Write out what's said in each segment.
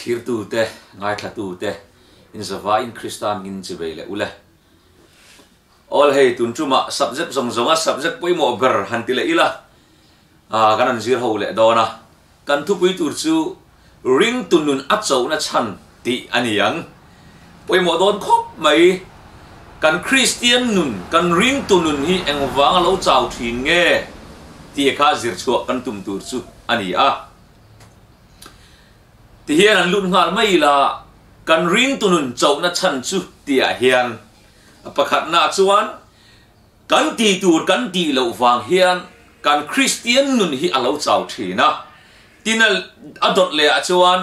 Thlirtute, ngaithlatute, inzavaiin Krista hmingin chivei leh ule. Awl hei tun tumah subject zawng zawnga subject pawimawh ber han ti leh ila, kan rawn zir ho leh dawn a. Kan thupui tur chu ringtu nun a chohna chhan tih a ni ang. Pawimawh dawn khawp mai. Kan Kristian nun, kan ringtu nun hi engvanga lo chau thin nge tih kha zir chhuah kan tum tur chu a ni a. Tihian an lut nghal mai ila, kan ringtu nun chohna chhan chu tihah hian pakhatnaah chuan kan tih tur kan tih loh vang hian kan Kristian nun hi a lo chau thin a, tin a dawt lehah chuan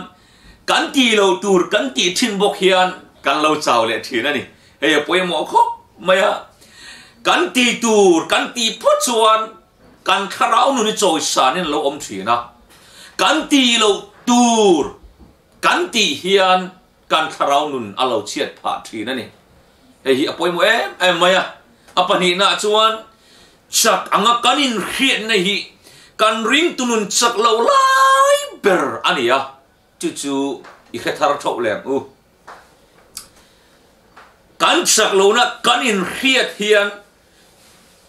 kan tih loh tur kan tih thin bawk hian kan lo chau leh thin a ni. Hei a pawimawh khawp mai a, kan tih tur kan tih phawt chuan Kan thlarau nun hi chawisanin a lo awm thin a, kan tih loh tur kan tih hian kan thlarau nun a lo chhiat phah thin a ni. Hei hi a pawimawh em em mai a. A pahnihnaah chuan chak anga kan inhriatna hi kan ringtu nun chak loh lai ber a ni a, chu chu i hre thar thauh lem u. Kan chak lohna kan inhriat hian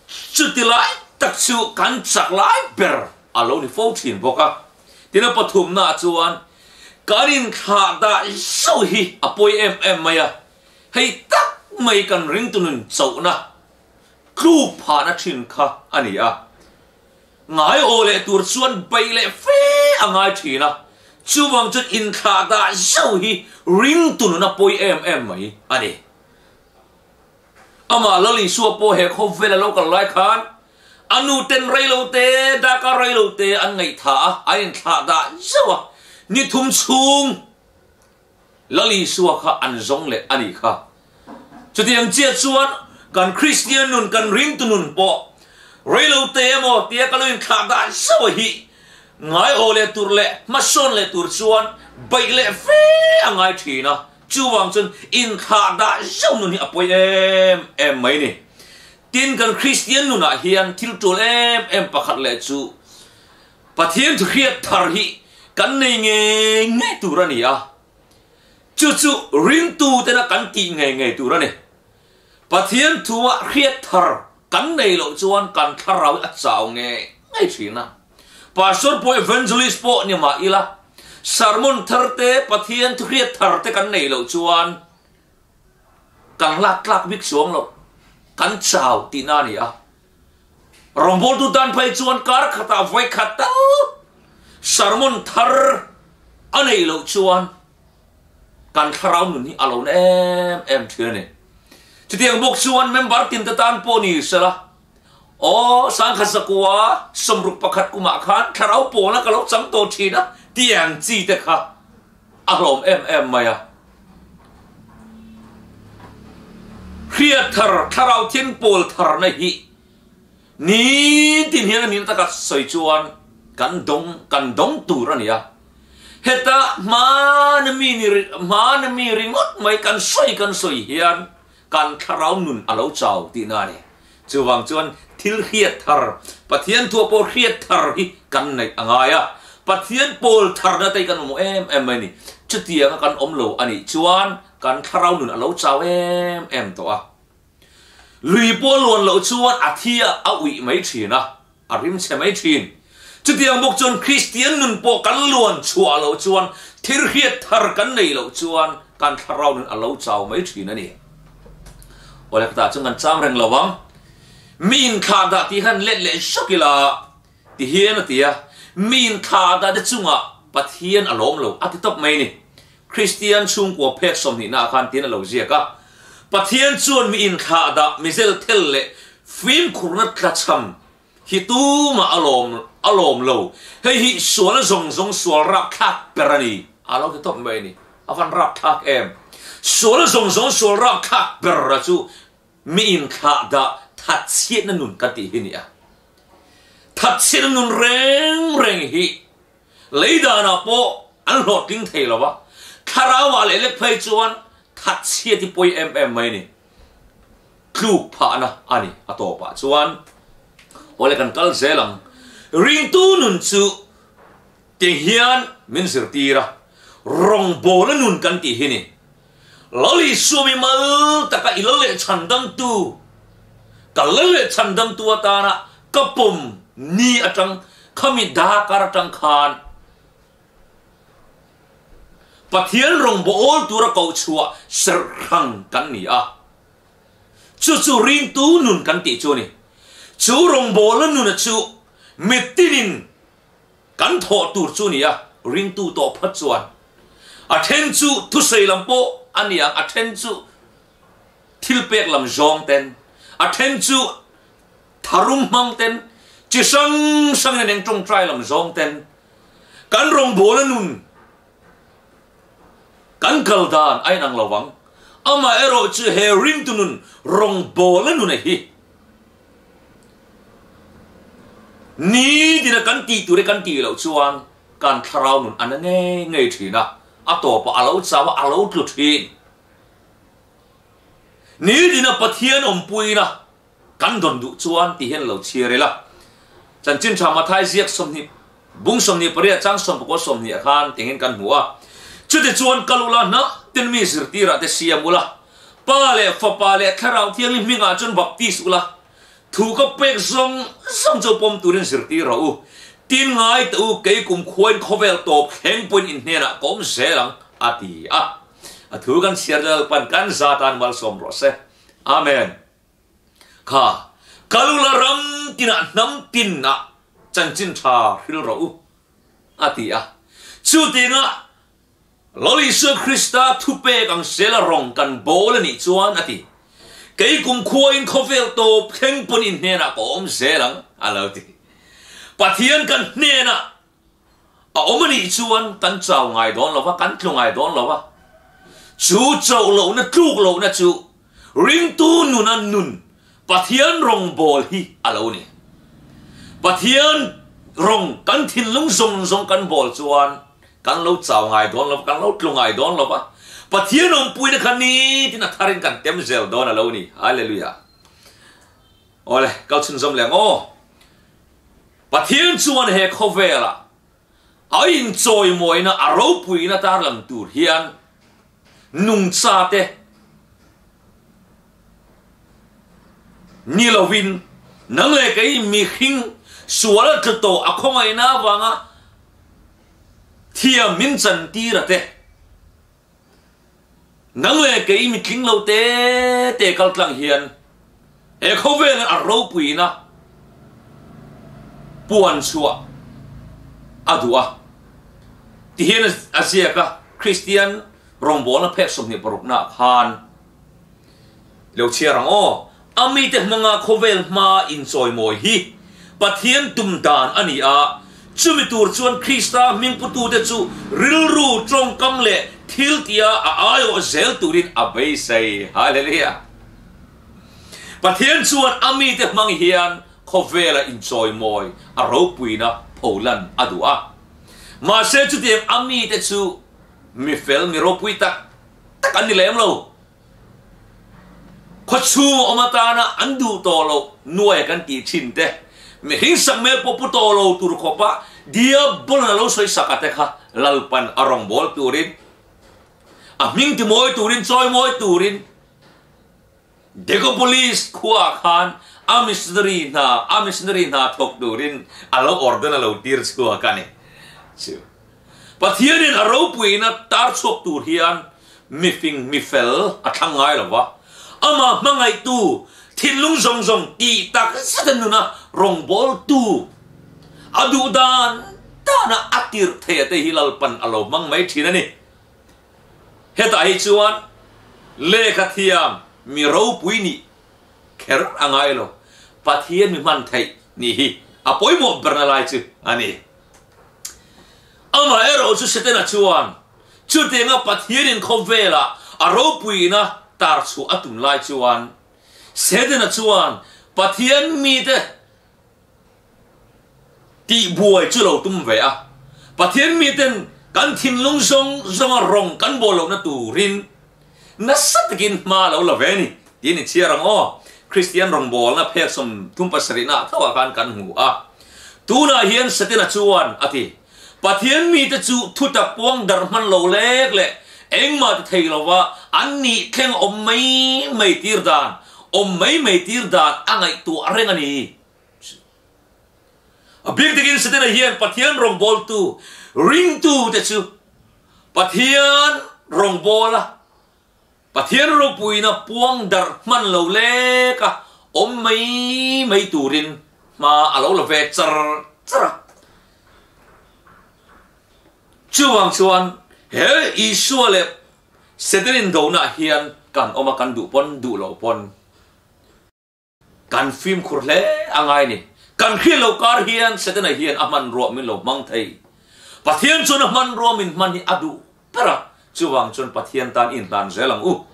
Chuti lai tak chu kan chak lai ber a lo ni fo thin bawk a. Tin a pathumnaah chuan kan inthlah dah zauh hi a pawi em em mai a, hei tak mai kan ringtu nun chauhna tluk phahna thin kha a ni a. Ngai aw leh tur chuan beih leh fe a ngai thin a, chuvang chuan inthlah dah zauh hi ringtu nun a pawi em em mai a ni. Amah Lal Isua pawh he khawvel a lo kal lai khan a nu ten reilo te, darkar reilo te an ngaihthah a, an inthlah dah zauh a, ni thum chhung Lal Isua kha an zawng leh a nih kha. Chutiang chiah chuan kan Kristian nun, kan ringtu nun pawh reilo te emaw tia ka lo inthlah dah zauh a hi ngai aw leh tur leh hmasawn leh tur chuan beih leh fe a ngai thin a. Chuvang chuan inthlah dah zauh nun hi a pawi em em mai ni. Tin, kan Kristian nunah hian thil tul em em pakhat leh chu Pathian thuhriat thar hi kan nei ngei ngei tur a ni a. Chu chu ringtu tena kan tih ngei ngei tur a ni. Pathian thua hriat thar kan nei loh chuan kan thlarau hi a chau ngei ngei thin a. Pastor pawh evangelist pawh ni mah ila, sermon thar te, Pathian thuhriat thar te kan neih loh chuan kan lak tlak bik chuang lo, kan chau tihna a ni a. Rawngbawltu tan phei chuan kar khatah vawi khat tal sermon thar a neih loh chuan kan thlarau nun hi a lo na em em thin a ni. Chutiang bawk chuan member tin te tan pawh ni sela, Aw, sangkhat zakua 61 kumah khan thlarau pawla ka lo chang tawh thin a, tiang chi te kha a hlawm em em mai a. Hriat thar, thlarau thin pawl tharna hi nitin hian a nihna taka sawi chuan kan dawng, kan dawng tur a ni a. Heta hmana mi ni, hmana mi ringawt mai kan sawi kan sawi hian kan thlarau nun a lo chau tihna a ni. Chuvang chuan thil hriat thar, Pathian thuah pawh hriat thar hi kan neih a ngai a, Pathian pawl tharna te hi kan mamawh em em mai a ni. Chutianga kan awm lo a nih chuan kan thlarau nun a lo chau em em tawh a. Lui pawh luan loh chuan a thi a, a uih mai thin a, a rim chhe mai thin. Chutiang bawk chuan Kristian nun pawh kan luan chhuah loh chuan thil hriat thar kan neih loh chuan kan thlarau nun a lo chau mai thin a ni. Awle ka tah chuan kan chang reng lo ang. Mi inthlah dah tih khan let leh zawk ila ti hian a ti a, mi inthlah dah te chungah Pathian a lawm lo a ti tawp mai a ni. Kristian chhungkua phek 20 ah khan tiin a lo ziak a, Pathian chuan mi inthlah dah mizel thel leh fimkhurna tlachham hi tumah a lawm a lawm lo, hei hi sualna zawng zawng sual rapthlak ber a ni a lo ti tawp mai a ni. A van rapthlak em! Sualna zawng zawng sual rapthlak ber a chu mi inthlah dah thatchhiatna nun kan tih hi a ni a. Thatchhiatna nun reng reng hi lei danah pawh an hlawhtling thei lo va, thlarauah leh lek phei chuan thatchhiat hi pawi em em mai a ni. Tluk phahna a ni a tawpah chuan. Awle kan kal zel ang. Ringtu nun chu ti hian min zirtir a. Rawngbawla nun kan tih hi ni. Lal Isua mi mal taka i lal leh chhandamtu, ka lal leh chhandamtu atana ka pawm ni atang khami dakar atang khan Pathian rawngbawwl tura koh chhuah serhhrang kan ni a. Chu chu ringtu nun kan tih chu a ni. Chu rawngbawlna nuna chu mitinin Kan thawh tur chu nia, ringtu tawh phat chuan a then chu thusawi lam pawh a ni ang, a then chu thil pek lam zawng ten, a then chu tharum hmang ten, chi hrang hrang in eng tawngtai lam zawng ten, kan rawngbawla nun kan kal dan a inang lo vang. Amaherawh chu he ringtu nun rawngbawla nun a hi Ni dina kan tih tur hi kan tih loh chuan kan thlarau nun a na ngei ngei thin a, a tawpah a lo chau a, a lo tlu thin. Ni dina Pathian awmpuina kan dawn duh chuan tih hian lo chhiar ila. Chanchin tha Mathai ziak 20 bung 28 chang 19 20 ah khan tingin kan hmu a. Chutichuan kal ula hnam tin mi zirtirah te siam ula, Pa leh Fapa leh Thlarau Thianghlim hmingah chuan baptis ula, thu ka pek zawng zawng chu pawm turin zirtir rawh u. Tin ngai teh u, kei kum khuain khawvel tawp thleng pawhin in hnenah ka awm zel ang, a ti a. A thu kan chhiar Lalpan kan za tan malsawm rawh se. Amen. Kha, kal ula ram tinah hnam tinah chanchin tha hril rawh u, a ti a. Chutinga Lal Isua Krista thupek ang sela rawng kan bawl a nih chuan, a ti. Kei kumkhuain khawvel tawp thleng pawn in hnenah ka awm zel ang, a lo ti. Pathian kan hnenah a awm a nih chuan kan chau ngai dawn lo va, kan tlu ngai dawn lo va. Chu chauh lohna tluk lohna chu ringtu nuna nun Pathian rawngbawl hi a lo ni. Pathian rawng kan thinlung zawng zawng kan bawl chuan kan lo chau ngai dawn lo va, kan lo tlu ngai dawn lo va. Pathian awmpuina kha nitin a tharin kan tem zel dawn a lo ni. Hallelujah. Awle, kal chhunzawm leh ang aw. Pathian chuan he khawvelah a inchawimawina a ropuina tarlang tur hian nungcha te ni lovin nang leh kei mihring sual a tlu tawh a khawngaihna avanga thiam min chantir a te nang leh kei mitling lo te te kal tlang hian he khawvel a ropuina puan chhuah a duh a tihian a ziak a Kristian rawngbawlna phek 26 naah khan lo chhiar ang aw. A mite hmanga khawvel hmaa inchawimawi hi Pathian tum dan a ni a, chumi tur chuan Krista hmingputute chu rilru tawngkam leh thil tia a aiawh zel turin a beisei. Hallelujah! Pathian chuan a mite hmang hian khawvela inchawimawi a ropuina pholan a duh a. Mahse chutiang a mite chu mi fel, mi ropui tak tak an ni lem lo. Khawchhung awm atana an duh tawh loh nuai kan tih thin te, mihring sak hmel pawh pu tawh lo tur khawpa Diabolon a lo sawi sak a te kha Lalpan a rawngbâwl turin, a hming timawi turin, chawimawi turin Decapolis khuaah khan a missionary hna, a missionary hna thawk turin a lo order a lo tir chhuak a ni. Chu Pathianin a ropuina tar chhuak tur hian mifing mifel a thlang ngai lo va, amah hmangaihtu thinlung zawng zawng tih tak zeta nuna rawngbawltu a duh dan dana a tirh theih a te hi Lalpan a lo hmang mai thin a ni. Hetah hi chuan lehkha thiam mi ropui nih kher a ngai lo, Pathian mi hman theih nih hi a pawimawh berna lai chu a ni. Amaherawh chu Setana chuan chutianga Pathianin khawvelah a ropuina tar chhuah a tum lai chuan Setana chuan Pathian mite tihbuai chu lo tum ve a. Pathian miten kan thinlung zawng zawnga rawng kan bawl lohna turin nasa takin hma lo la ve a ni tiin i chhiar ang aw. Kristian rawngbawlna phek 37 naah tho ah khan kan hmu a. Tunah hian Setana chuan a ti. Pathian mite chu thutak puang darh hman lo lek leh engmah ti thei lova an nih thleng awm mai mai tir dan, awm mai mai tir dan a ngaihtuah reng a ni. A bik takin Setana hian Pathian rawngbawltu ringtute chu Pathian rawngbawla Pathian ropuina puang darh hman lo lek a awm mai mai turin hma a lo la ve char char a. Chuvang chuan he Isua leh Satan indonah hian kan awm a, kan duh pawn duh loh pawn Kan fimkhur hle a ngai ni. Kan hriat loh kar hian Setana hian a hmanrua min lo hmang thei. Pathian chuan a hmanrua min hman hi a duh ber a, chuvang chuan Pathian tan inhlan zel ang u.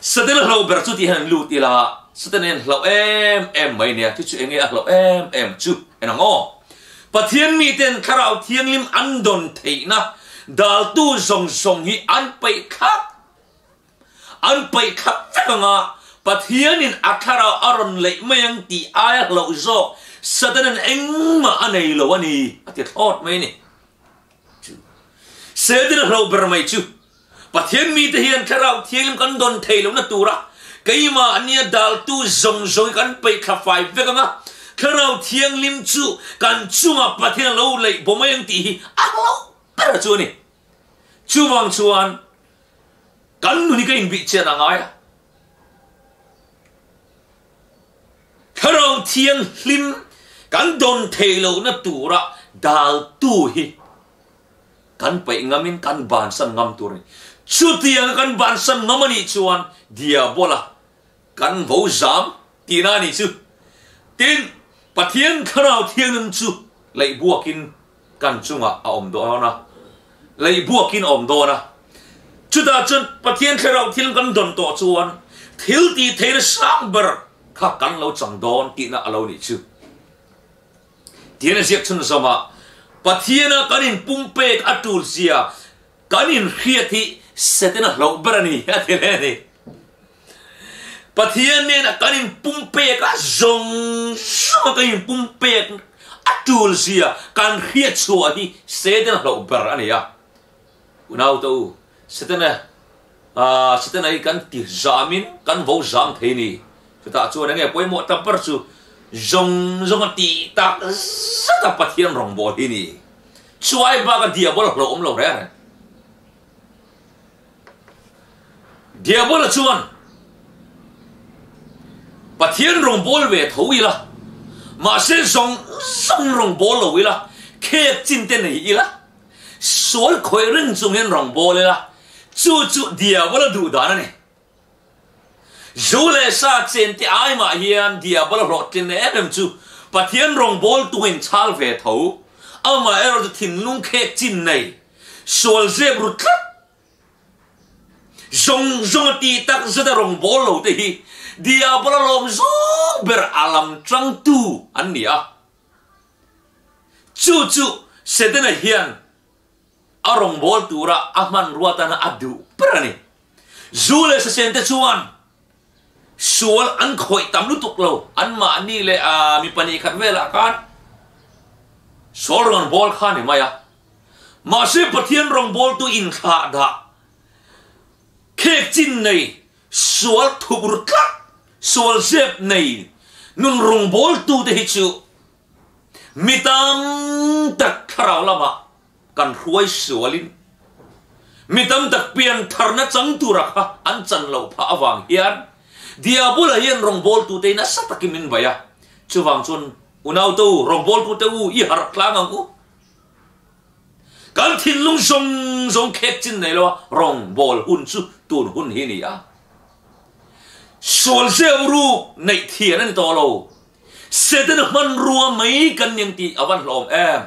Setana hlauh ber chu tih hian an lut ila, Setana hian hlauh em em mai nia, chu chu enge a hlauh em em chu en ang aw. Pathian miten Thlarau Thianghlim an dawn theihna daltu zawng zawng hi an peih thlap. An paih khat vek ang a, Pathianin a thlarau a rawn leih mai ang tih aia hlauh zawk Satanan engmah a nei lo a ni, a ti thlawt mai a ni. Chu Satan a hlauh ber mai chu Pathian mite hian thlarau thianghlim kan dawn thei lohna tura keimah ania daltu zawng zawng hi kan paih thla fai vek ang a, thlarau thianghlim chu kan chungah Pathian a lo leih baw mai ang tih hi a hlauh ber chu a ni. Chuvang chuan kan nun hi ka inbih chian a ngai a. Thlarau Thianghlim kan dawn thei lohna tura daltu hi kan paih ngamin kan bansan ngam tur a ni. Chutianga kan bansan ngam a nih chuan Diabola kan vo zam tihna a nih chu. Tin, Pathian Thlarau Thianghlim chu leihbuakin kan chungah a awm dawn a, leihbuakin a awm dawn a. Chutah chuan Pathian Thlarau thil kan dawn tawh chuan thil tih theihna sang ber kha kan lo chang dawn tihna a lo nih chu. Tihian a ziak chhunzawm a, Pathiana kan inpumpek a tul zia kan inhriat hi Setana hlauh ber a ni, a ti hle a ni. Pathian nena kan inpumpek a, zawng zawnga kan inpumpek a tul zia kan hriat chhuah hi Setana hlauh ber a ni a. Unau te u, Setana, Setana hi kan ti zamin kan vo zam thei ni. Chutah chuan enge pawimawh ta ber chu zawng zawnga tih tak zata Pathian rawngbâwl hi ni. Chuai baka diabol hlauh awm lo reng reng. Diabola chuan, Pathian rawngbâwl ve tho ila, mahse zawng zawng rawngbâwl lo ila, khek chin te nei ila, sual khawih reng chung hian rawngbâwl ila, chu chu Diabola duh dan a ni. Zu leh sa chen te ai mah hian Diabola hlawhtlin em em chu Pathian rawngbâwl tungin chhal ve tho, amaherawhchu thinlung khek chin nei, sual zep ru tlat Zawng zawng a tih tak zet a rawn bawl lo te hi Diabola lawm zawng ber a lam tangtu an ni a. Chu chu Setana hian a rawn bawl tura a hmanrua tana a duh ber a ni. Zu leh Sasên te chuan sual an khawih tam lutuk lo, anmahni leh mi pahnih khat velah khan sual rawn bawl kha a ni mai a. Mahse Pathian rawngbawltu inthlah dah khek chin nei, sual thup ru tlat, sual zep nei nun rawngbawltute hi chu mi tam tak thlarau lamah kan hruai sualin mi tam tak pian tharna chang tura kha an chan loh phah avang hian Diabula hian rawngbawltute hi nasa takin min bei a. Chuvang chuan unaute u, rawngbawltute u, i harh tlang ang u. Kan thinlung zawng zawng khek chin nei lo a, rawngbâwl hun chu tun hun hi a ni a. Sual zeuh ruk neih thian a ni tawh lo. Setana hmanrua mai kan ni ang tih a van hlawm em?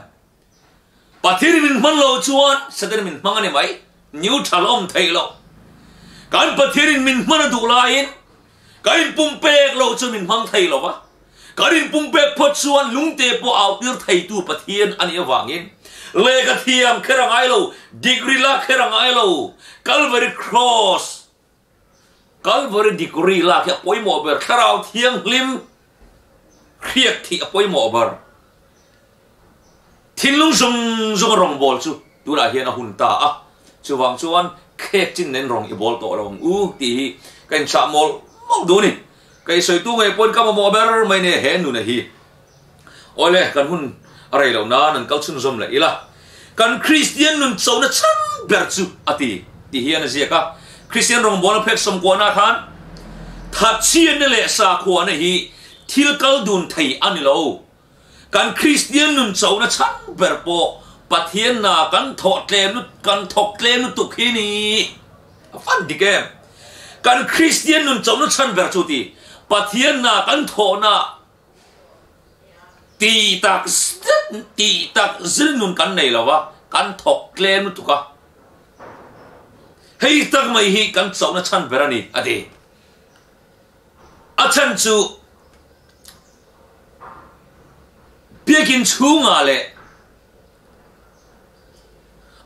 Pathian min hman lo chuan Setana min hmang a ni mai, neutral awm theih loh. Kan Pathianin min hman a duh laiin Kan inpumpek loh chu min hmang thei lo va, kan inpumpek phawt chuan lungte pawh au tir theitu Pathian a nih avangin lehkha thiam kher a ngai lo, degree lak kher a ngai lo, Calvary Cross, Calvary degree lak hi a pawimawh ber, Thlarau Thianghlim hriak thih a pawimawh ber. Thinlung zawng zawnga rawngbawl chu tunah hian a hun ta a, chuvang chuan khek chin nen rawng i bawl tawh lo ang u tih hi ka inchah mawlh mawlh duh a ni. Ka i sawitu ngei pawhin ka mamawh ber mai nia he nuna hi. Awle, kan hun a rei loh nan an kal chhunzawm leh ila. Kan Kristian nun chona chhan ber chu a ti tih hian a ziak a. Kristian rawngbawlna phek sawmkuahna khan thatchhiatna leh sakhuana hi thil kal dun thei a ni lo. Kan Kristian nun chona chhan ber pawh Pathian hna kan thawh tlem kan thawk tlem lutuk hi ni. A fan dik em? Kan Kristian nun chona chhan ber chu ti Pathian hna kan thawhna ti tak zet ti tak zir nun kan nei lo va, kan thawk tlem lutuk a. Hei tak mai hi kan chona chhan ber a ni, a ti. A chhan chu Biakinn chhungah leh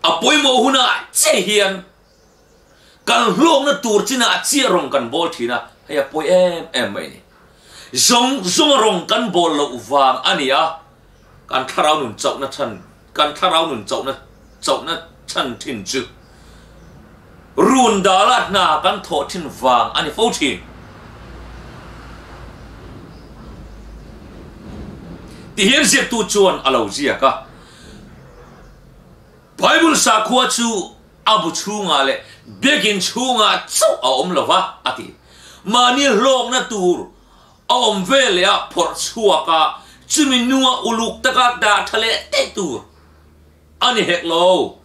a pawimawh hunah che hian kan hlawkna tur chinah chiah rawng kan bawl thin a, hei a pawi em em mai a ni. Zawng zawnga rawng kan bawl loh vang a ni a, kan thlarau nun chauhna chhan, kan thlarau nun chauhna chauhna chhan thin chu run dala hna kan thawh thin vang a ni fo thin. Tihian ziaktu chuan a lo ziak a, Bible sakhua chu a bu chhungah leh biakinn chhungah chauh a awm lo va, a ti. Mahni hlawkna tur a awm ve leh a phawrh chhuak a, chumi nunga uluk taka dah tha leh daih tur a ni hek lo.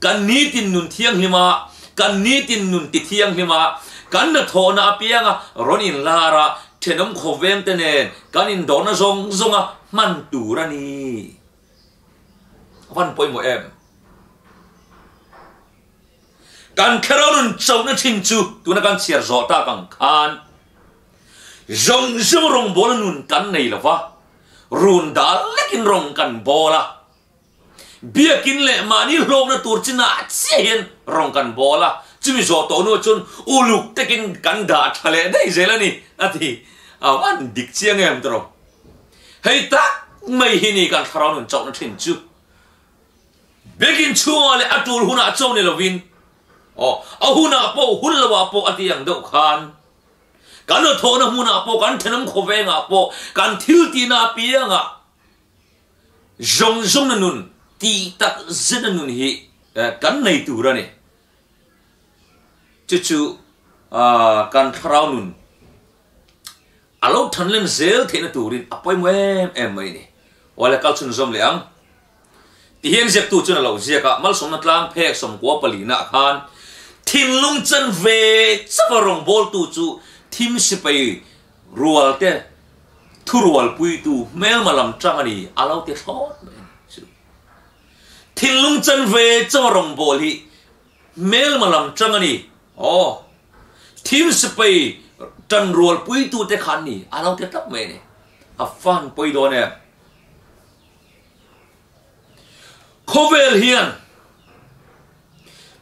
Kan nitin nun thianghlim a, kan nitin nun ti thianghlim a, kan hnathawhna apianga rawn inlar a, thenawm khawveng te nen kan indawrna zawng zawnga hman tur a ni. A van pawimawh em? Kan thlarau nun chauhna thin chu tuna kan chhiar zawh tak ang khan zawng zawng rawngbawla nun kan nei lo va, run dal lekin rawng kan bawl a, biakin leh mahni hlawkna tur chinah chiah hian rawng kan bawl a, chumi zawh tawh hnuah chuan uluk takin kan dah tha leh daih zel a ni, a ti. A van dik chiang em tawh. Hei tak mai hi ni kan thlarau nun chauhna thin chu. Biakinn chhungah leh a tul hunah cho ni lovin, aw, a hunah pawh, hun lovah pawh a ti ang deuh khan, kan hnathawhna hmunah pawh, kan thenawm khawvengah pawh, kan thil tihna apiangah zawng zawngna nun, tih tak zetna nun hi kan nei tur a ni. Chu chu kan thlarau nun A lo than lem zel theihna turin a pawimawh em em mai a ni. Awle kal chhunzawm leh ang. Tihian ziaktu chuan a lo ziak a, Malsawmna tlang phek sawmkua palina ah khan thinlung chan ve chauh a rawngbawltu chu thim sipai rual te thurualpuitu hmelma lam tang a ni a lo ti thlawt mai a ni chu. Thinlung chan ve chauh a rawngbâwl hi hmelma lam tang a ni. Aw. Thim sipai tan rualpuitute khan ni a lo ti tlat mai a ni. A fan pawi dawn em? Khawvel hian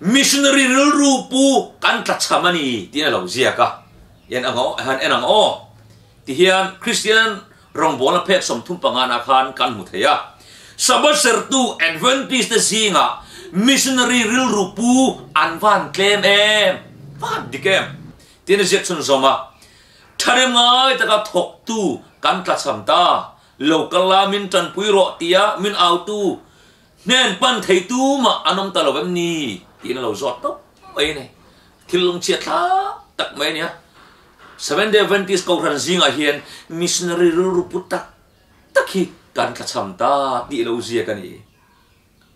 missionary rilru pu kan tlachham a ni tiin a lo ziak a. En ang aw, han en ang aw. Tihian Kristian rawngbawlna phek 35 na khan kan hmu thei a. Sabbath sertu Adventist te zingah missionary rilru pu an van tlem em? Van dik em? Tiin a ziak chhunzawm a. Thahnem ngai taka thawktu kan tlachham ta. Lo kal la min tanpui rawh tia min autu hnen pan theitu mah an awm ta lo em ni? Tiin a lo zawt tawp mai a ni. Thil lungchhiat thlak tak mai a nia. Seventh Day Adventist Kohhran zingah hian missionary rilru pu tak tak hi kan tlachham ta tih lo ziak a ni.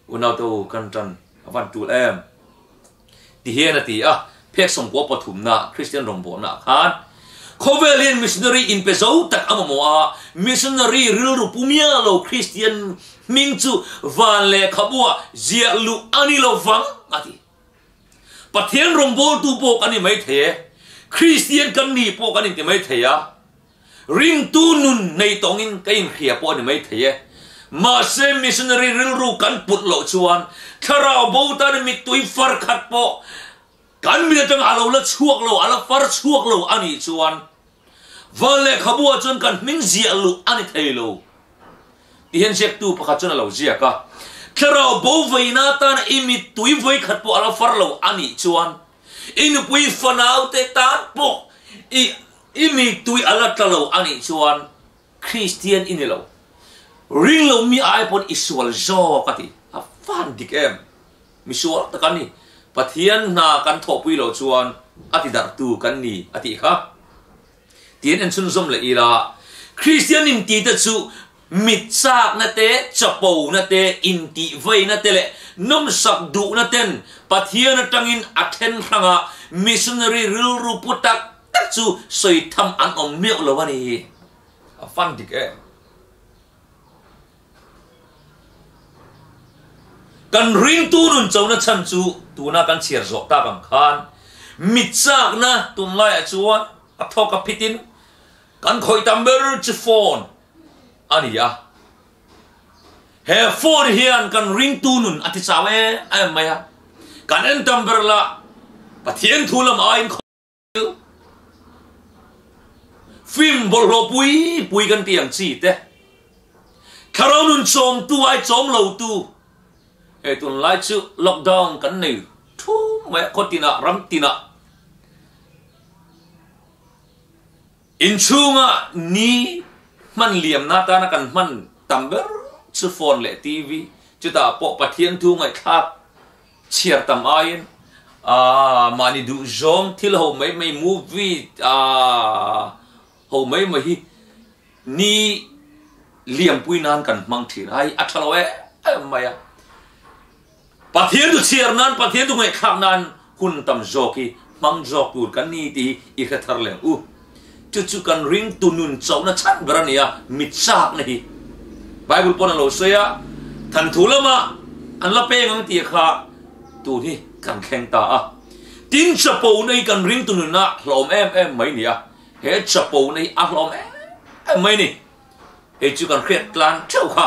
Unaute u kan tan a van tul em? Ti hian a ti a, phek 93 na Kristian rawngbawlna ah khan khawvel hian missionary inpe zo tak a mamawh a, missionary rilru pu miah lo Kristian hming chu van lehkhabuah ziah luh a ni lo vang a ti. Pathian rawngbawltu pawh kan ni maithei e, Kristian kan ni pawh kan inti maithei a, ringtu nun nei tawngin ka inhria pawh a ni maithei e. Mahse missionary rilru kan put loh chuan thlarau bo tan mittui far khat pawh kan mit atanga a lo la chhuak lo, a la far chhuak lo a nih chuan van lehkhabu ah chuan kan hming ziah luh a ni thei lo. Ti hian ziaktu pakhat chuan a lo ziak a. Thlarau bo veina atana i mittui vawikhat pawh a la far lo a nih chuan i nupui fanaute tan pawh i i mittui a la tla lo a nih chuan Kristian i ni lo. Ring lo mi ai pawn i sual zawk a ti. A van dik em? Misual tak an ni. Pathian hna kan thawhpui loh chuan a ti darhtu kan ni a tih kha. Tiin en chhunzawm leh ila, Kristian intite chu mit chakna te, chapona te, intihveina te leh nawmsak duhna ten Pathian atangin a then hranga missionary rilru pu tak tak chu sawi tham an awm meuh lo a ni. A fan dik em? Kan ringtu nun chona chhan chu tuna kan chhiar zawh tak ang khan mit chakna tunlaiah chuan a thawk a phitin kan khawih tam ber chu phone a ni a. He phone hian kan ringtu nun a ti chau em em mai a. Kan en tam ber lah Pathian thu lam aiin Film bawlhhlawh pui pui kan ti ang chi te. Thlarau nun chawmtu ai chawm lo tu. Hei tunlai chu lockdown kan nei thu mai a, khaw tinah ram tinah inchhunga ni hman liamna atana kan hman tam ber chu phone leh TV chutah pawh Pathian thu ngaihthlak Chhiar tam aiin aah mahni duh zawng thil ho mai mai movie aah ho mai mai hi ni liampui nan kan hmang thin a, hei a tha lo em em mai a. Pathian du chhiar nan Pathian du ngaihthlak nan hun tam zawk hi hmang zawk tur kan ni tih hi i hre thar leng u. Chu chu kan ringtu nun chauhna chhan ber a ni a, mit chakna hi. Bible pawn a lo sawi a, Thanthu lama an la peng ang tih kha tun hi kan thleng ta a. Tin chapona hi kan ringtu nunah hlawm em em mai ni a, he chapona hi a hlawm em em mai ni. Hei chu kan hriat tlan theuh kha.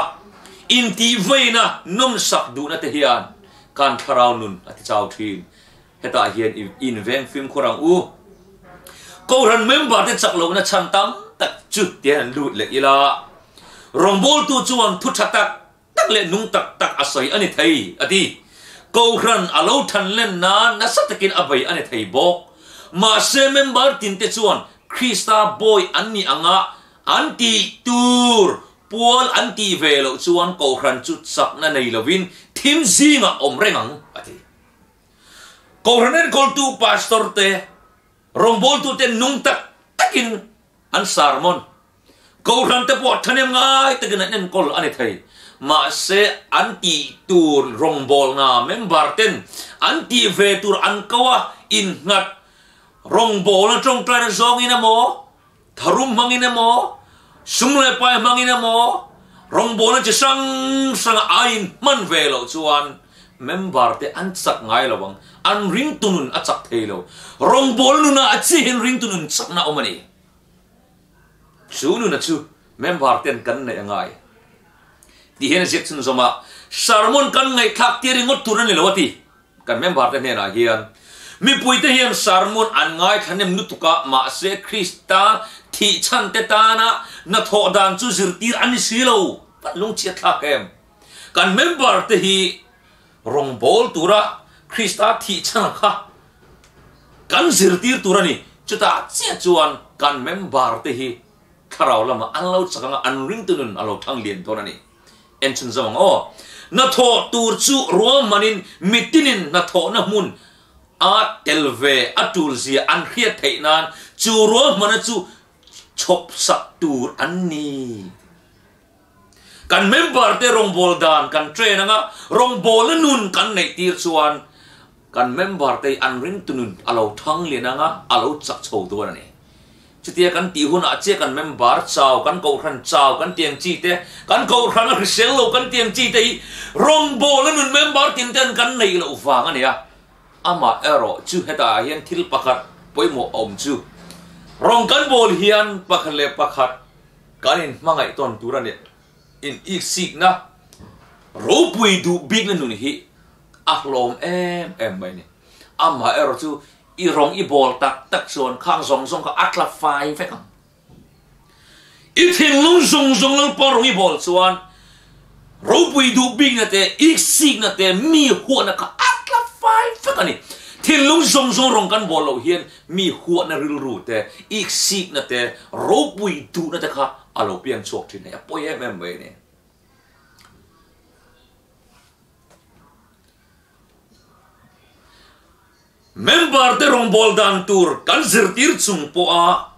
Intihveina nawmsak duhna te hian kan thlarau nun a ti chau thin. Hetah hian inveng fimkhur ang u. Kohhran member te chak lohna chhan tam tak chu tian an lut leh ila. Rawngbawltu chuan thu tha tak tak leh nung tak tak a sawi a ni thei, a ti. Kohhran a lo than len nan nasa takin a bei a ni thei bawk. Mahse member tin te chuan Krista bawi an nih anga an tih tur pual an tih ve loh chuan kohhran chu chakna nei lovin thim zingah awm reng ang, a ti. Kohhran enkawltu pastor te, rawngbawltu te nung tak takin an sermon. Kohhran te pawh thahnem ngai takin an enkawl a ni thei. Mahse an tih tur rawngbawlna member ten an tih ve tur an ko a innghat rawngbawlna tawngtaina zawngin emaw, tharum hmangin emaw, sum leh pai hmangin emaw, rawngbawlna chi hrang hranga a inhman ve loh chuan member te an chak ngai lo ang, an ringtu nun a chak thei lo. Rawngbawlna nunah a chihin ringtu nun chakna a awm a ni. Chu nuna chu member ten kan neih a ngai. Tih hian a ziak chhunzawm a, sermon kan ngaihthlak tir ringawt tur a ni lo a ti. Kan member te hnenah hian mipuite hian sermon an ngaithla nem lutuk a, mahse Krista thih chhan te tana hnathawh dan chu zirtir a ni si lo. Kan lungchhiat thlak em? Kan member te hi rawngbâwl tura Krista thih chhan kha kan zirtir tur a ni. Chutah chiah chuan kan member te hi thlarau lamah an lo chak ang a, an ringtu nun a lo thang lian dawn a ni. En chhun zawng ang aw. Hnathawh tur chu ruahmanin mitinin hnathawhna hmun a tel ve a tul zia an hriat theih nan chu ruahmana chu chhawp sak tur an ni. Kan member te rawngbâwl dan kan train anga rawngbâwlna nun kan neih tir chuan kan member te an ringtu nun a lo thang lian anga a lo chak chho dawn a ni. Chutia kan tih hunah chiah kan member chau, kan kohhran chau kan ti ang chi te, kan kohhran a hrisel lo kan ti ang chi te hi rawngbâwl a nun member tin ten kan neih loh vang a ni a. Amah erawh chu hetah hian thil pakhat pawimawh a awm chu rawng kan bawl hian pakhat leh pakhat kan inhmangaih tawn tur a ni. In iksikna ropui duh bikna nun hi a hlawm em em mai a ni. Amah erawh chu I rawng i bawl tak tak chuan khang zawng zawng kha a tla fai vek ang. I thinlung zawng zawng Lalpa rawng i bawl chuan. Ropui duh bikna te, iksikna te, mi huahna kha a tla fai vek a ni. Thinlung zawng zawng rawng kan bawl loh hian mi huahna rilru te, iksikna te, ropui duhna te kha a lo piang chhuak thin hei a pawi em em mai a ni. Member te rawngbâwl dan tur kan zirtir chung pawha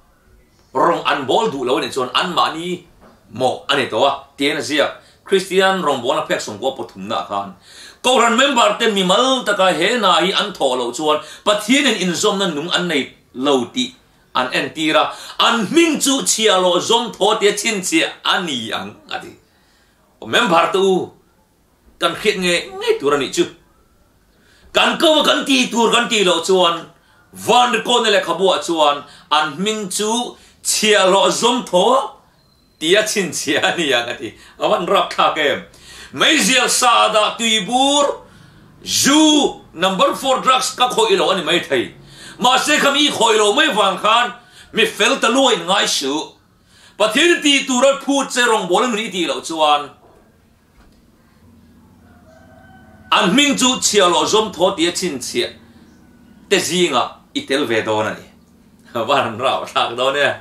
rawng an bâwl duh lo a nih chuan anmahni mawh a ni tawh a, tiin a ziak. Kristian rawngbâwlna phek sawmkua pathumnaah khan Kohhran member te mimal taka he hna hi an thawh loh chuan Pathianin inzawmna nung an nei lo tih an entir a, an hming chu chhiahhlawh zawm thaw tia chhinchhiah a ni ang a ti. Member te u Kan hriat ngei ngei tur a nih chu. Kan ko a kan tih tur kan tih loh chuan Van Rikawna lehkhabuah chuan an hming chu chhiahhlawh zawm thaw tia chhinchhiah a ni ang a ti. A van rapthlak em. Meizial sa dah tuibur zu number four drugs ka khawih lo a ni maithei. Mahse kha mi khawih lo mai vang khan mi fel ta luain ngai suh. Pathian tih tura phut che rawngbâwl a ni tih loh chuan An hming chu chhiahhlawh zawm thaw tia chhinchhiah te zingah i tel ve dawn a ni. Van an rau thlak dawn e.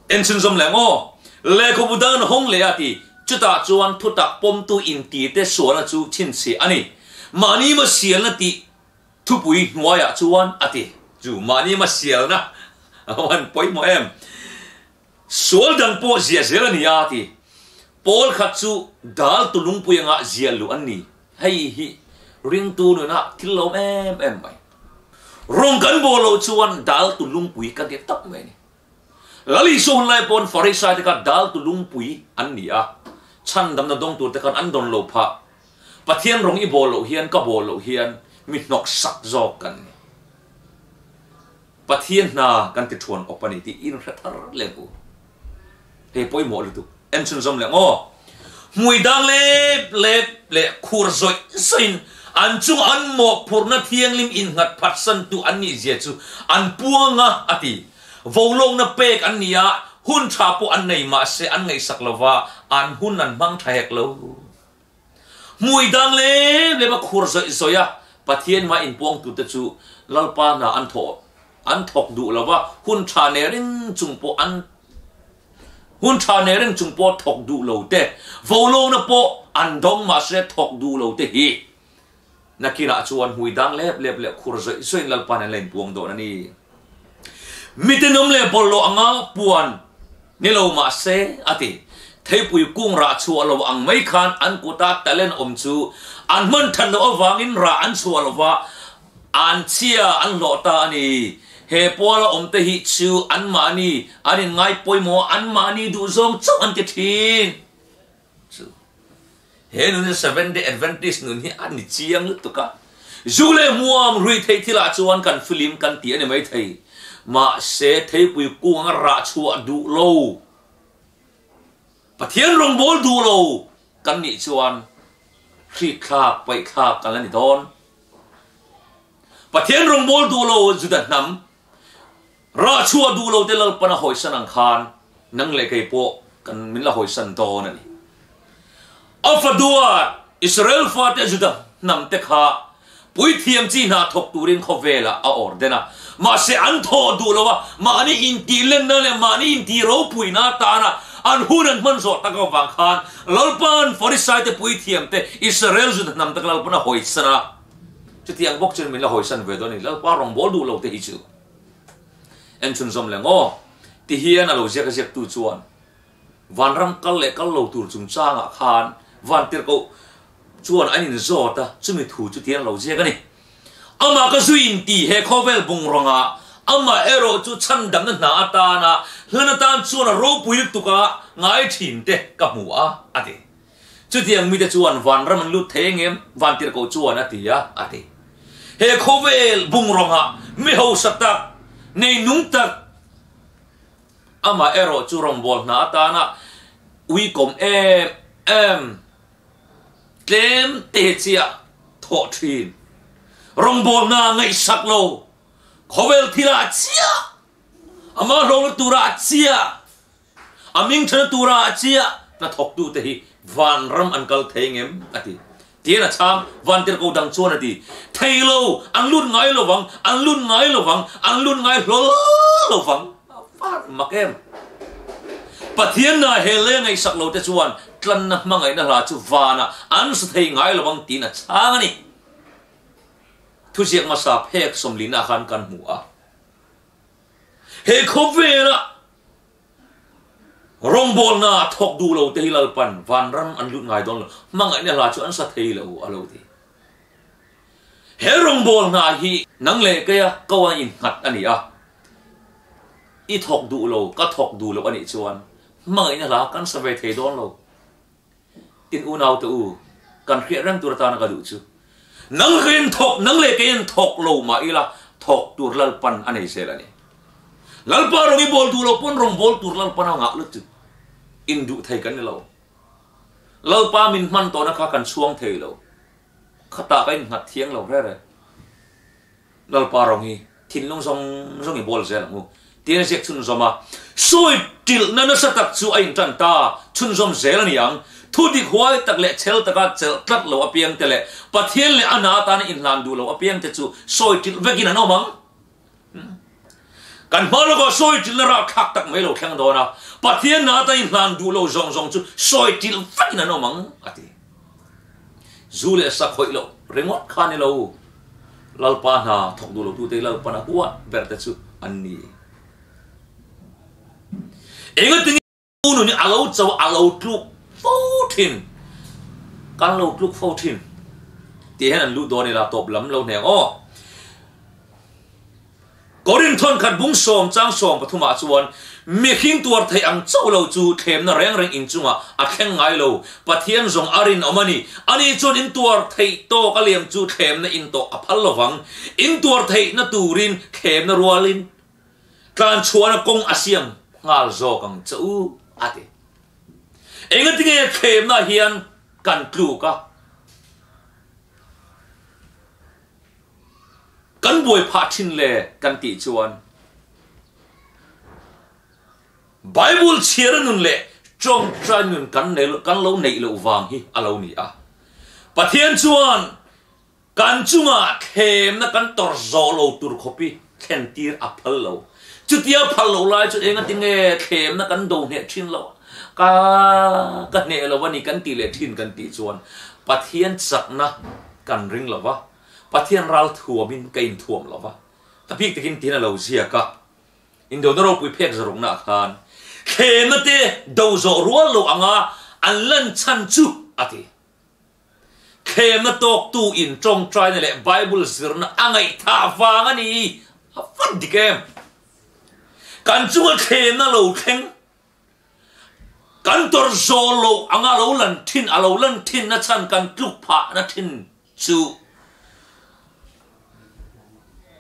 En chhunzawm leh ang aw. Lehkhabu dang an hawng leh a ti. Chutah chuan thutak pawmtu inti te sualna chu chhinchhiah a ni. Mahni ma sialna tih thupui hnuaiah chuan a ti. Chu mahni ma sialna a van pawimawh em. Sual dang pawh ziah zel a ni a ti. Pawl khat chu dal tu lungpui anga ziah luh an ni. Hei hi ringtu nunah thil lo em em mai. Rawng kan bawl loh chuan dal tu lungpui kan ti tawp mai a ni. Lal Isua hun lai pawn Farisai te kha dal tu lungpui an ni a, chhandamna dawng tur te khan an dawn lo phah. Pathian rawng i bawl loh hian ka bawl loh hian mi hnawksak zawk kan ni. Pathian hna kan ti thuan awp a ni tih in hre thar leh ang u. Hei pawimawh lutuk. En chhunzawm leh ang aw. Hmui dang lep lep leh khur zawih zawihin an chung an mawhphurhna thianghlim innghat phatsantu an nih zia chu an puang a, a ti. Volawkna pek an ni a, hun tha pawh an nei mahse an ngaihsak lova, an hun an hmang tha hek lo. Hmui dang lem lem a khur zawih zawih a, Pathian hma inpuangtute chu Lalpa hna an thawh an thawk duh lo va, hun tha nei reng chung pawh an hun tha nei reng chung pawh thawk duh lo te, volawna pawh an dawng mahse thawk duh lo te hi nakinah chuan hmui dang lep lep leh khur zawih zawihin Lalpa nen la inpuang dawn a ni. Mitenawm leh bawlhhlawh anga puan ni lo mahse, a ti. Theipui kung rah chhuah lo ang mai khan an kuta talent awm chu an hman that loh avangin rah an chhuah lo va, an chhia an hlawh ta a ni. He puala awmte hi chu anmahni an inngai pawimawh a, anmahni duhzawng chauh an ti thin. Chu he nun hi Seventh Day Adventist nun hi a ni chiang lutuk a. Zu leh hmuam rui theih thilah chuan kan filim kan ti a ni maithei. Mahse theipui kung anga rah chhuah duh lo, Pathian rawngbâwl duh lo kan nih chuan hrikthlak, paihthlak kan la ni dawn. Pathian rawngbâwl duh lo Juda hnam Rah chhuah duh lo te Lalpan a hawisan ang khan nang leh kei pawh kan min la hawisan dawn a ni. A fadua Israel fate Juda hnam te kha puithiam chi hna thawk turin khawvelah a awr den a. Mahse an thawh duh lo a, mahni intihlenna leh mahni intih ropuina atana an hun an hman zawh tak avang khan Lalpan Farisai te puithiam te Israel Juda hnam te kha Lalpan a hawisan a. Chutiang bawk chuan min la hawisan ve dawn a ni, Lalpa rawngbâwl duh lo te hi chu en chhunzawm leh ngaw ti hian a lo ziak a ziaktu chuan vanram kal leh kal lo tur chungchangah khan vantirhkoh chuan an inzawt a, chumi thu chu tiang lo ziak a ni. Amah ka zui inti he khawvel bungrawnga amah erawh chu chhandamna hna atana hlan atan chuan a ropui lutuk a ngai thin te ka hmu a, a ti. Chutiang mite chuan vanram an lut thei engem? Vantirhkoh chuan a ti a, a ti. He khawvel bungrawngah mi hausa tak, nei nung tak, amah erawh chu rawngbâwl hna atana uikawm em em, tlem te chiah thawh thin, rawngbâwl hna ngaihsak lo, khawvel thilah chiah, amah hlawkna turah chiah, A ming ṭhana tura a chiah hnathawktute hi Vanram an kal thei ngem? a ti. Tiin a chhang, Vantirhko dang chuan a ti, Thei lo, an lut ngai lo vang, an lut ngai lo vang, an lut ngai hlawl lo vang. A van mak em! Pathian na he lei ngaihsak lo te chuan tlanna hmangaihna hla chu vanah an sa thei ngai lo vang tiin a chhang a ni. Thuziak hmasa phek sawmlina khan kan hmu a. He khawvela Rawngbawlna a thawk duh lo te hi Lalpan vanram an lut ngai dawn lo, hmangaihna hla chu an sa thei lo a lo ti. He rawngbawlna hi nang leh keia ko a innghat a ni a, i thawk duh lo, ka thawk duh lo a nih chuan hmangaihna hla kan sa ve thei dawn lo. Tin unaute u, kan hriat reng tur atana ka duh chu, nang keiin thawk, nang leh keiin thawk lo mah ila, thawk tur Lalpan a nei zel a ni. Lalpa rawng i bawl duh lo pawn rawng bawl tur Lalpan a ngah lutuk. Induh thei kan ni lo. Lalpa min hman tawhna kha kan chhuang thei lo. Khatah ka innghat thiang lo rere. Lalpa rawng hi thinlung zawng zawng i bawl zel ang u. Tiin a ziak chhunzawm a. Sawi tilhna nasa tak chu a intan ta chhunzawm zel a ni ang. Thu dik huai tak leh chhel taka chelh tlat lo apiangte leh Pathian leh a hna atana inhlan duh lo apiangte chu sawi tilh vekin an awm ang. Kan hma lawkah sawi tilhna rahthlak tak mai lo thleng dawn a, Pathian hna atana inhlan duh lo zawng zawng chu sawi tilh vekin an awm ang, a ti. Zu leh sa khawih loh ringawt kha ni lo, Lalpa hna thawk duh lotute hi Lalpan a huat ber te chu an ni. Engatinge nun hi a lo cho a lo tluk fo thin, kan lo tluk fo thin tih hian an luh dawn ila tawp lam lo hneng aw. Korin thawnkhat bung sawm chang 13 ah chuan, Mihring tuar theih ang chauh lo chu thlemna reng reng inchungah a thleng ngai lo, Pathian zawng a rinawm a ni. Ani chuan in tuar theih tawk a liam chu thlemna in tawh a phal lovang. In tuar theihna turin thlemna rualin tlanchhuahna kawng a siam nghal zawk ang che u, a ti. Engatinge thlemna hian kan tluk a? Kan buai phah thin le kan tih chuan Bible chhiar nun leh tawngtai nun kan nei kan lo neih loh vang hi a lo ni a. Pathian chuan kan chungah thlemna kan tawrh zawh lo tur khawpi thlen tir a phal lo. Chutia phal loh lai chuan enga tinge thlemna kan do hneh thin loh ka ka hneh lo a ni kan tih leh thin kan tih chuan Pathian chakna kan ring lo va. Pathian ral thuamin ka inthuam lo va, ka bik takin tiin a lo ziak a. Indona ropui phek zarukna ah khan thlemna te do zawh rual lo anga an lan chhan chu a ti. Thlemna tawktu in tawngtaina leh Bible zirna a ngaihthah vang a ni. A vat dik em? Kan chunga thlemna lo thleng Kan tawrh zawl loh anga lo lan thin, a lo lan thin na chhan kan tluk phah na thin chu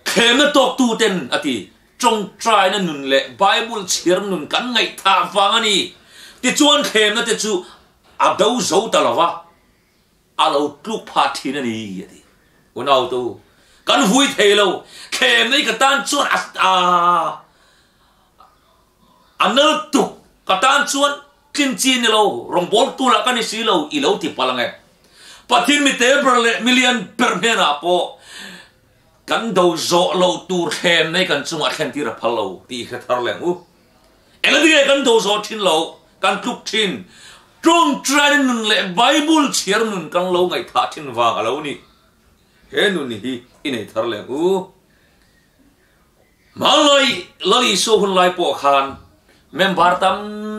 thlemna tawk tu ten a ti. Tawngtaina nun leh Bible chhiar nun kan ngaihthah vang a ni. Tichuan thlemna te chu a do zo ta lo va, a lo tluk phah thin a ni a ti. Unautu, kan vui thei lo, thlemna hi ka tan chuan a A nal tuk, ka tan chuan tlin chi ni lo, rawngbawltu lah ka ni si lo, i lo ti palh ang e. Pathian mi te ber leh mi lian ber hnenah pawh kan do zawh loh tur thlem nei kan chungah thlen tir a phal lo tih i hre thar leh ang u. Engati nge kan do zawh thin lo, kan tluk thin? Tawngtaina nun leh Bible chhiar nun kan lo ngaihthah thin vang a lo ni. He nun hi i nei thar leh ang u. Hmanlai Lal Isua hun lai pawh khan member tam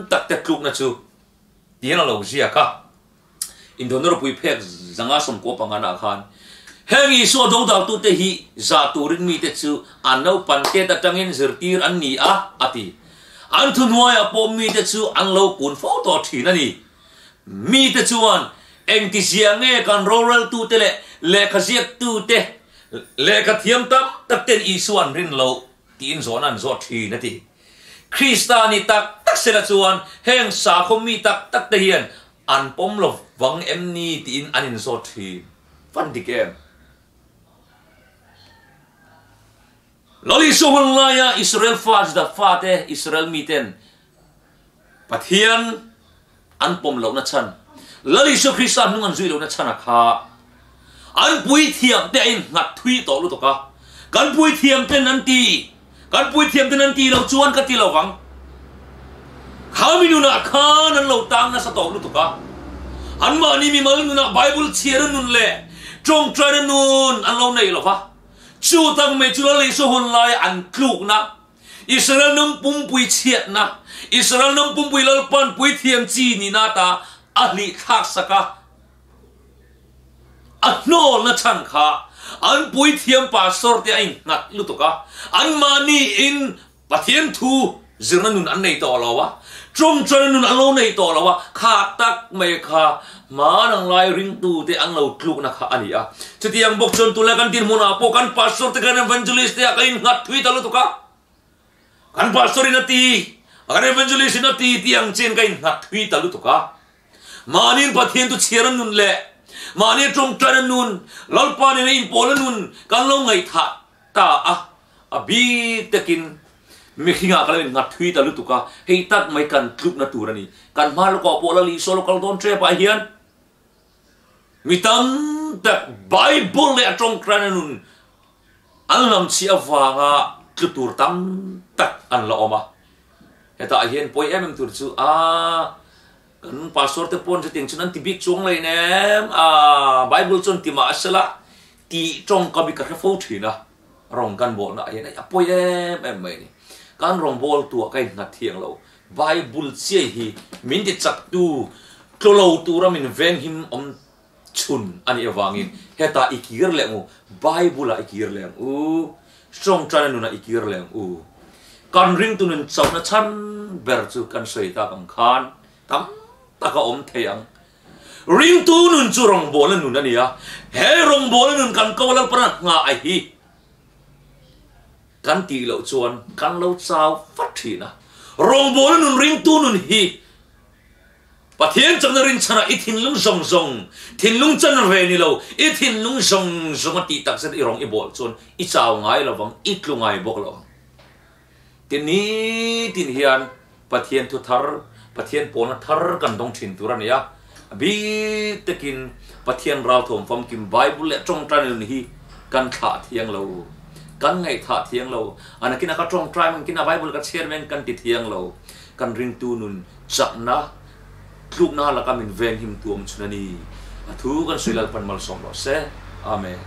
tak te tlukna chu tihian a lo ziak a. Indona ropui phek zanga 95 ah khan heng Isua dodaltute hi zah turin mite chu an naupan tet atangin zirtir an ni a, a ti. An thuhnuaiah pawh mite chu an lo kun fo tawh thin a ni. Mite chuan engtizia nge kan roreltute leh lehkhaziaktute lehkha thiam tam tak ten Isua an rin loh tiin zawhna an zawt thin a ti. Krista ni tak tak sela chuan heng sakhaw mi tak tak te hian an pawm lo vang em ni tiin an inzawt thin. Van dik em? Lal Isua hun laia Israel fa Juda fate Israel miten Pathian an pawm lohna chhan. Lal Isua Krista hnung an zui lohna chhan a kha an puithiam te a innghat thui tawh lutuk a, kan puithiam ten an ti, kan puithiam ten an ti lo chuan ka ti lo vang. Kha mi nunah khan an lo tang nasa tawh lutuk a, anmahni mimal nunah Bible chhiar a nun leh tawngtaina nun an lo nei lo va, chu tak mai chu Lal Isua hun laia an tlukna Israel nung pumpui chhiatna, Israel nung pumpui Lalpan puithiam chi nihna ata a hlih thlak sak a, a hnawlna chhan kha an puithiam pastor te a innghat lutuk a, anmahni in Pathian thu zirna nun an nei tawh lo a, tawngtaina nun an lo nei tawh lo a, kha tak mai kha hmanang lai ringtute an lo tlukna kha a ni a. Chutiang bawk chuan tunlai kan dinhmunah pawh kan pastor te kan evangelist te ah kan innghat thui ta lutuk a, kan pastor in a ti, kan evangelist in a ti tih ang chian ka innghat thui ta lutuk a. Mahniin Pathian chu chhiar a nun leh mahni tawngtaina nun, Lalpa nena inpawl a nun kan lo ngaihthah ta a, a bik takin mihringah ka lo innghat thui ta lutuk a, hei tak mai kan tlukna tur a ni. Kan hma lawkah pawh Lal Isua lo kal dawn tep ah hian mi tam tak Bible leh a tawngtaina nun an lamchhi avanga tlu tur tam tak an la awm a. Hetah hian pawi em em tur chu a kan pastor te pawn chutiang chuan an ti bik chuang lei nem a Bible chuan ti mah sela tih tawngkam hi ka hre fo thin a rawng kan bawlna ah hian a pawi em em mai a ni. Kan rawngbâwl tuah ka innghat thiang lo Bible chiai hi min ti chak tu tlu lo tura min venghim awm chhun a nih avangin hetah i kir leh ang u, Bible ah i kir leh ang u, tawngtaina nunah i kir leh ang u. Kan ringtu nun chauhna chhan ber chu kan sawi tak ang khan tam tak a awm thei ang. Ringtu nun chu rawngbawlna nun a ni a, he rawngbawlna nun kan ko Lalpana nghah a hi kan tih loh chuan kan lo chau fat thin a. Rawngbawlna nun ringtu nun hi Pathian chakna rinchhanah i thinlung zawng zawng, thinlung chan ve ni lo, i thinlung zawng zawng a tih tak zet i rawng i bawl chuan i chau ngai lo vang, i tlu ngai bawk lo ang. Tin nitin hian Pathian thu thar, Pathian pawlna thar kan dawng thin tur a ni a, a bik takin Pathian ralthawm famkim Bible leh tawngtai nun hi kan thlah thiang lo, kan ngaihthah thiang lo, a nakinah ka tawngtai meng, kinah Bible ka chhiar meng kan ti thiang lo, kan ringtu nun Chakna, tlukna laka min venghim tu awm chhun a ni. A thu kan sawi Lalpan malsawm rawh se. Amen.